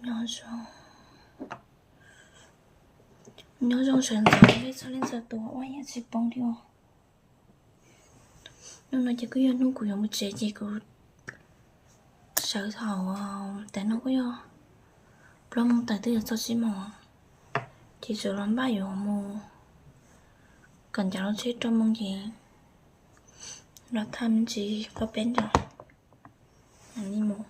Nyob zoo, nyob zoo sawv ntxov peb txhua leej txhua tus, ua yam tsis poob li os. Hnub no ces kuj yog hnub kuv yuav mus tsev ces kuv sawv thaum, tam no kuj yog plaub moos tawm twb yuav txog tsib moos, ces tseem los npaj yuav mus kom ncav lub tsheb rau moo ces los thaj me ntsis qhov peb nrog li mus.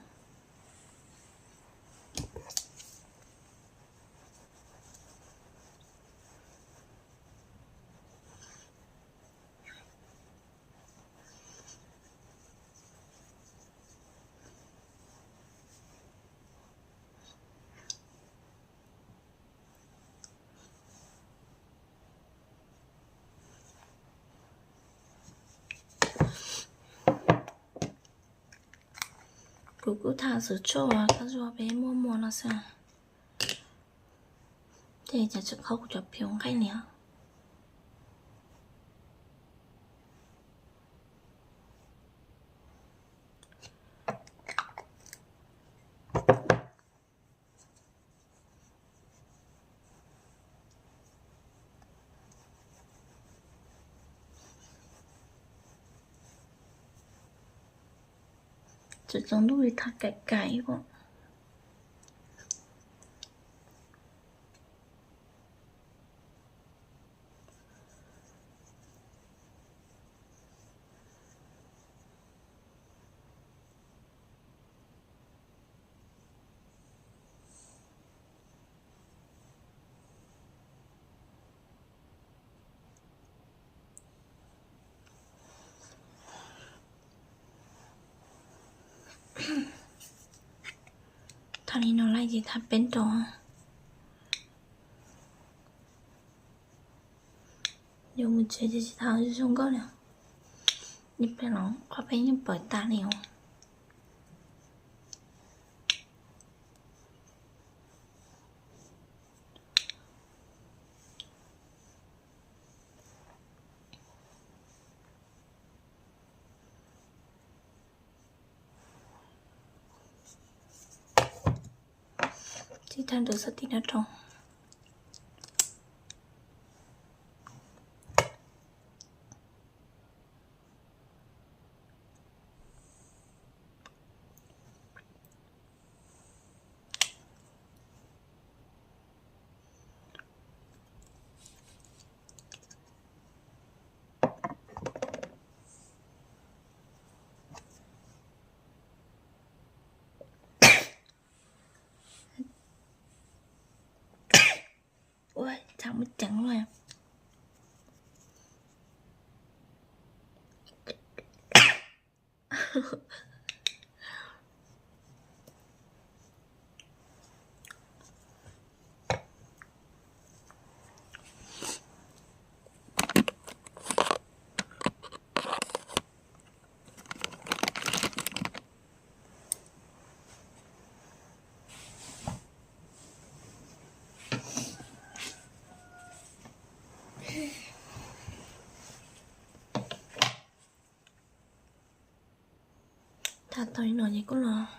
Kuv kuj tham xov tshuaj uas koj zuaj peb muaj muag no xwb, ces cas tseem qhov kuv cov phev nqaij li os. Tseem tsaus ntuj li thaj kaim kaim ib ua. Thaum li no lawm ces thaj peb nrog. Yuav mus tsev ces tsis tham zoo nkauj li. Ib pliag los qhov peb yeej pawv tas li os. Tib thaj ntawd xov tim no rau. Ua tsav muaj ceev lawm. Tham tau li no ces kuj los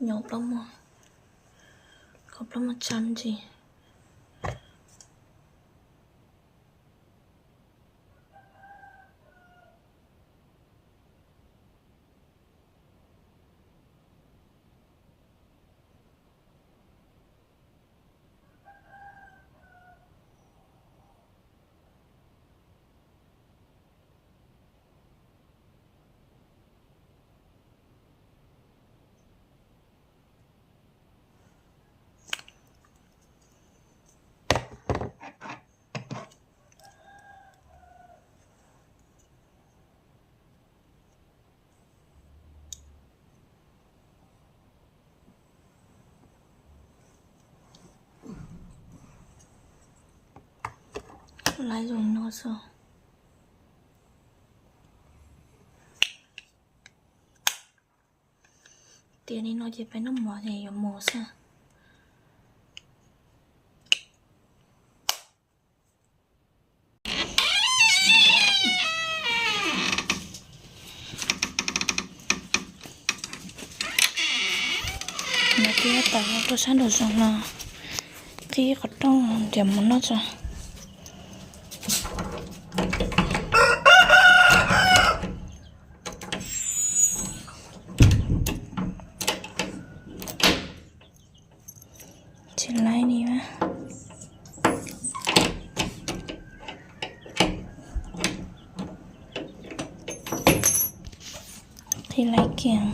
nyob plaub mog, kho plaub mog tshaj me ntsis. Lawv zoo no xwb. Tiam li no ces peb noj mov ces yuav mus xwb. No twb tawm rau sab nraum zoov no, qhib qhov rooj nrhiav mov noj tso. Tsis laib li na. Qhib laib kiag.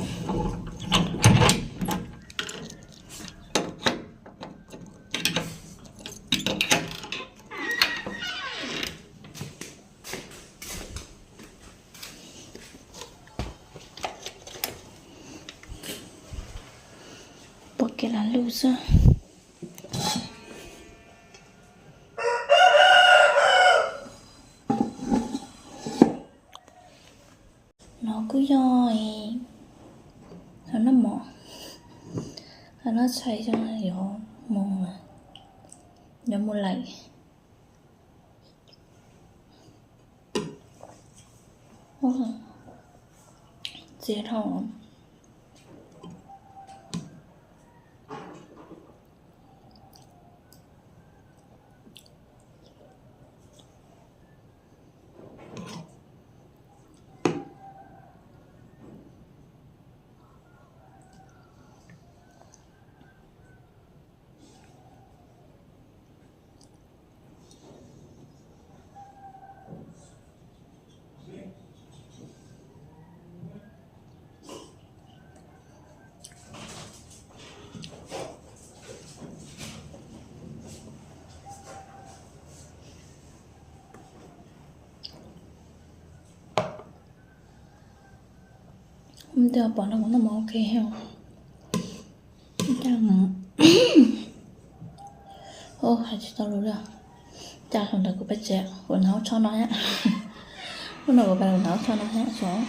Pom kev lam lug xwb. No kuj yog, noj mov, noj tshais, yuav mus, yuav mus lawm. Txias dhau. Ntawm pom no kuv noj mov ok. Hais tsis tau lus li. Cas thaum ntawd kuv pais tsev kuv hnav ub tsho no thiab. Hnub no kuv pais hnav ub tsho no thiab xyov.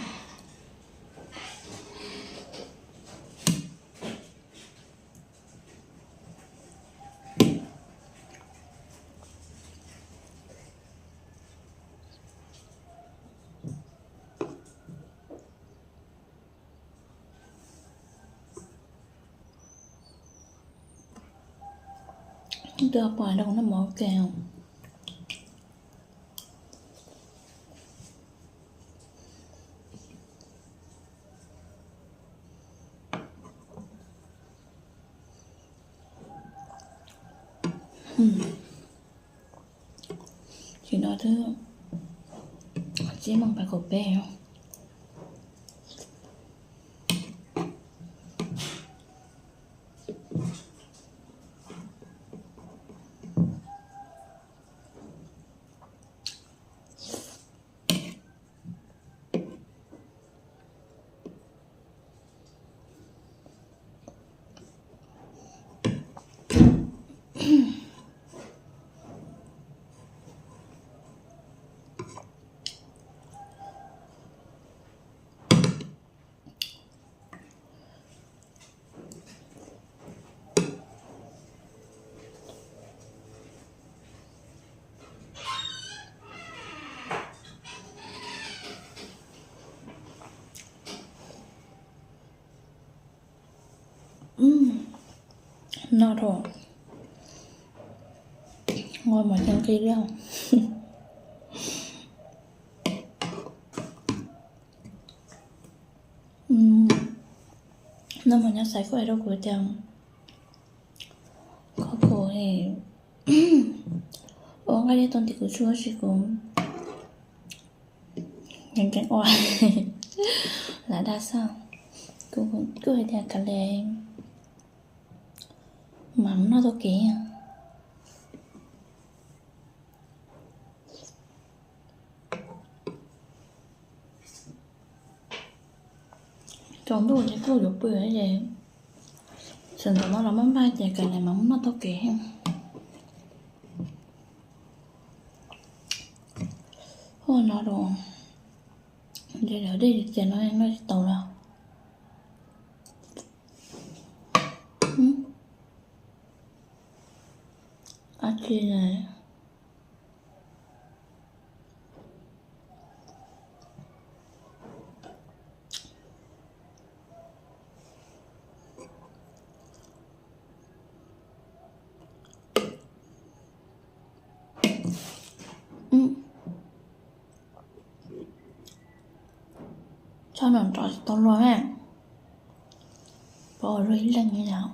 Twb pom rau kuv noj mov ua ke. Tsis no twb tsib moos pais kaum peb. No rau, nqa mov ceev nqi li. Noj mov nyob xaiv kuj hais rau kuv tias, kho kuv, ua nqaij liaj tau ntim kuv tsuj tab sis kuv nkees nkees ua, lam dag xwb. Kuv hais tias kav liam, mam mus noj taug kev. Tsaus ntuj ces kuj yuav pw ces, sawv ntxov no los maj npaj ces kav liam mam mus noj taug kev. Ua no rau, ntshe lawv dej ces no noj tsis tau lawm. Ab tsi, Txhob nrov nrov tsis tau luag na, pov luag ib leeg li lawm.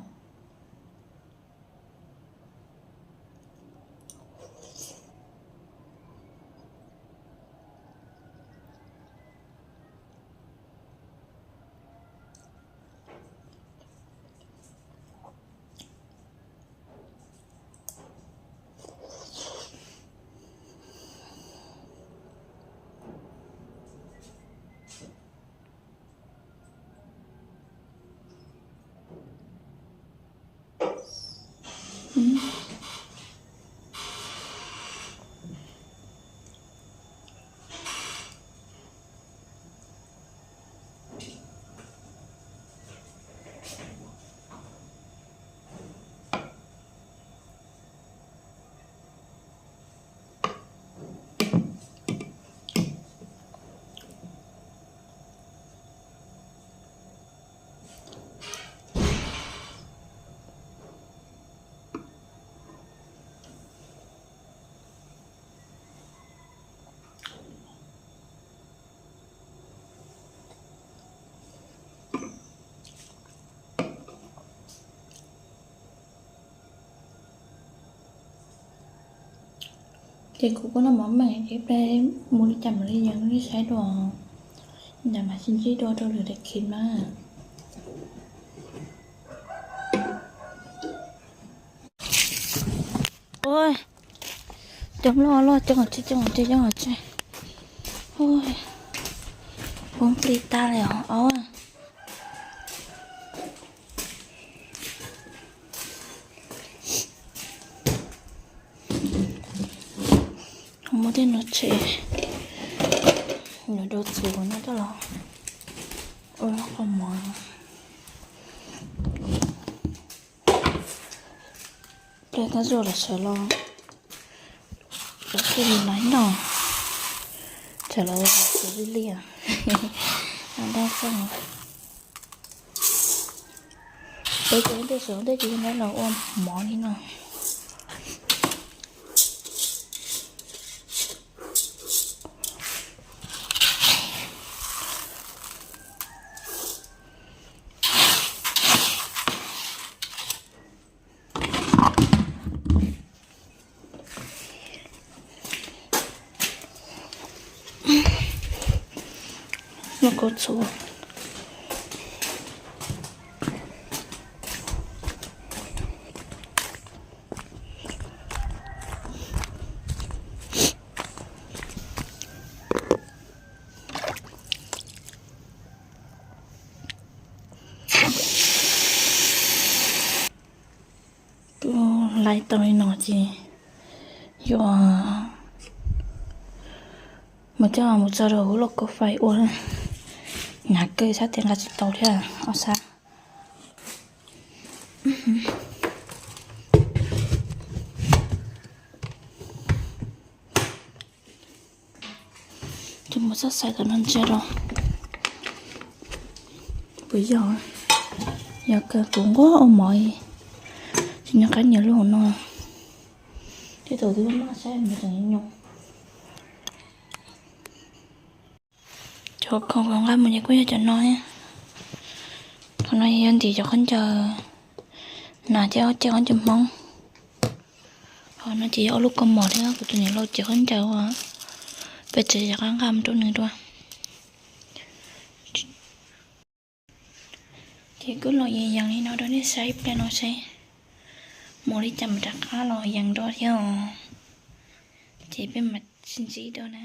Ces kuv kuj noj mov meej ces ib pliag mus li cas mam li yees nej saib dua, ntawd mam sib ntsib dua rau lwm daim clip na. Ua, cov loj loj coob tsis coob tsis coob tsis, poob plig tag li os. Muab tej no tshem, yuav rau txhuv no coj los ua qhov mov. Pliag tab zog los sawv los, sawv tsis laiv no, tsam los sawv li liaj, no daj xeeb. Peb cov ntej sawv ntej ces yeej los ua mov li no. Lauj kaub txhuv. Kuv laiv tau li no ces yuav mus coj mus tso rau hauv lauj kaub fais ua. Hnyav kawg, sab tias nqa tsis tau thiab ob sab. Ces mus txoj xaiv tom no ntsia rau puas yog. Yog kawg kuv nquag ua mov, tsis nco qab nias lub hauv no. Tej thaum twb maj saib nws tseem nyoos. Cov khoom nqa mus ces kuj yog cov no. Qhov no yog ntim cov khaub ncaws, nas thiab ob ceg khaub ncaws Hmoob. Qhov no ces yog ob lub kaus mom thiab kuv tus niam laus cov khaub ncaws uas peb tsev cov qab nqa mus rau nws dua. Ces kuj los yees yees li no rau nej saib ib pliag no seb mus li cas mam rov qab los yees dua thiab os. Ces peb mam sib ntsib dua na.